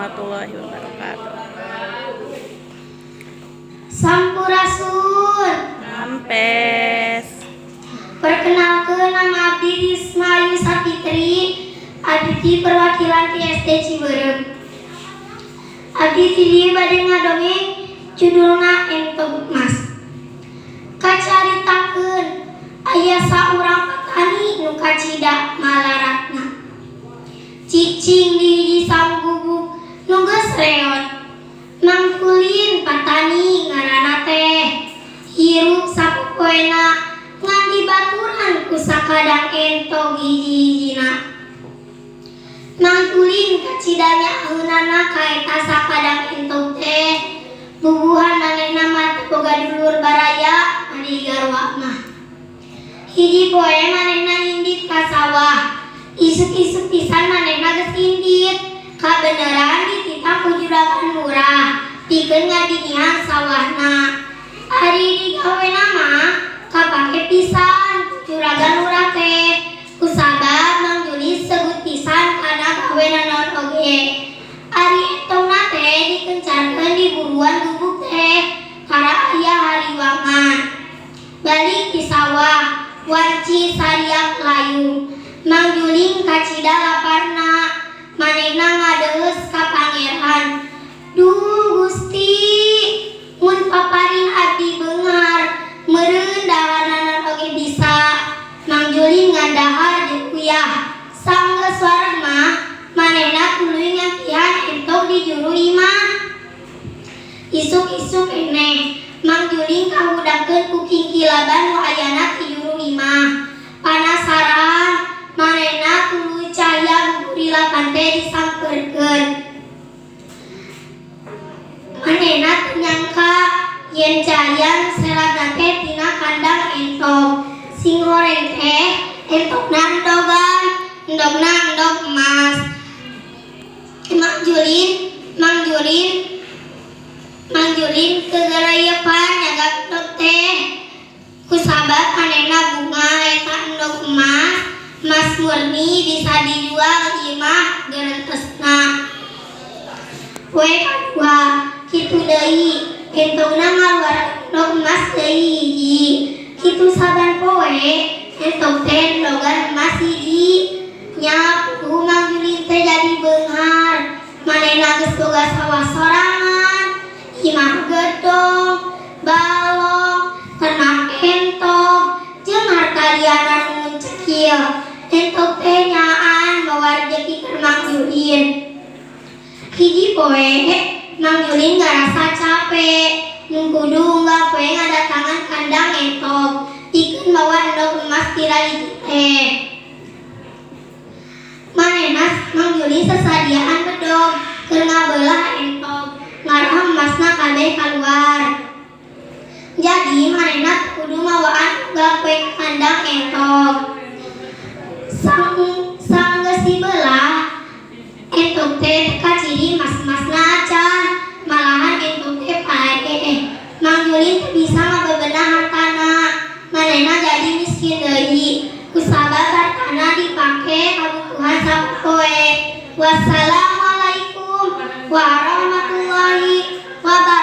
warahmatullahi wabarakatuh. Sampurasun. Rampes. Perkenalkan, nama abdi Risma Ayu Sapitri, abdi perwakilan ti SD Cibeureum. Abdi di dieu bade ngadongeng, judulna Entog Emas. Kacaritakeun aya saurang petani nu kacida malaratna. Cicing di hiji saung gubuk nu geus reot. Mang Julin patani ngaranna teh. Hirup sapopoena ngan dibaturan ku sakadang entog hiji-hijina. Mang Julin kacida nyaaheunana ka eta sakadang entog teh. Bubuhan manehna mah teu boga dulur baraya ari garwa mah. Hiji poe manehna indit ka sawah. Isuk-isuk pisan manehna geus indit. Kabeneran dititah ku juragan murah pikeun ngabinihan sawahna. Ari digawena mah kapake pisan ku juragan lurah teh. Kusabab Mang Julin segut pisan kana gawe nanaon oge. Ari entogna teh dikencarkeun di buruan gubuk teh kara aya hariwangan. Balik ti sawah, wanci sariak layung. Mang Julin kacida laparna, manehna ngadeus ka pangeran. Duh Gusti, mun paparin abdi beunghar, meureun dahar nanaon oge bisa. Mang Julin ngan dahar jeung uyah. Sanggeus wareg mah manehna tuluy ngampihan entog di juru imah. Isuk-isuk keneh Mang Julin kahudangkeun ku kingkilaban nu ayana ti juru imah. Panasaran manehna tuluy cahaya buburilapan teh disampeurkeun. Manehna teu nyangka yen cahaya nu selabna teh tina kandang entog. Sing horeng teh entogna endogan, endogna endog emas. Mang Julin, Mang Julin, Mang Julin kegerayepan nyagak endog teh. Kusabab manehna bunga eta endog emas, emas murni bisa dijual ieu mah gerentesna. Poe kadua kitu deui, entogna ngaluar endog emas deui hiji. Kitu saban poe entog teh endogan emas hiji. Nya puguh Mang Julin teh jadi beunghar. Manehna geus boga sawah sorangan, imah gedong, balong, ternak entog, jeung harta liana nu cekil. Entog teh nyaan mawa rejeki keur Mang Julin. Hiji poe Mang Julin ngarasa capek, mun kudu unggal poe ngadatangan kandang entog pikeun mawa endog emas tira hiji teh. Manehna Mang Julin sasadiaan bedog keur ngabeulah entog, ngarah emasna kabeh kaluar. Jadi manehna teu kudu mawaan unggal poe ka kandang entog. Sanggeus dibelah entog teh teu kaciri emas-emasna acan, malahan entog teh paeh. Mang Julin teu bisa ngabebenah hartana, manehna jadi miskin deui. Kusabab hartana dipake kabutuhan sapopoe. Wassalamualaikum warahmatullahi wabarakatuh.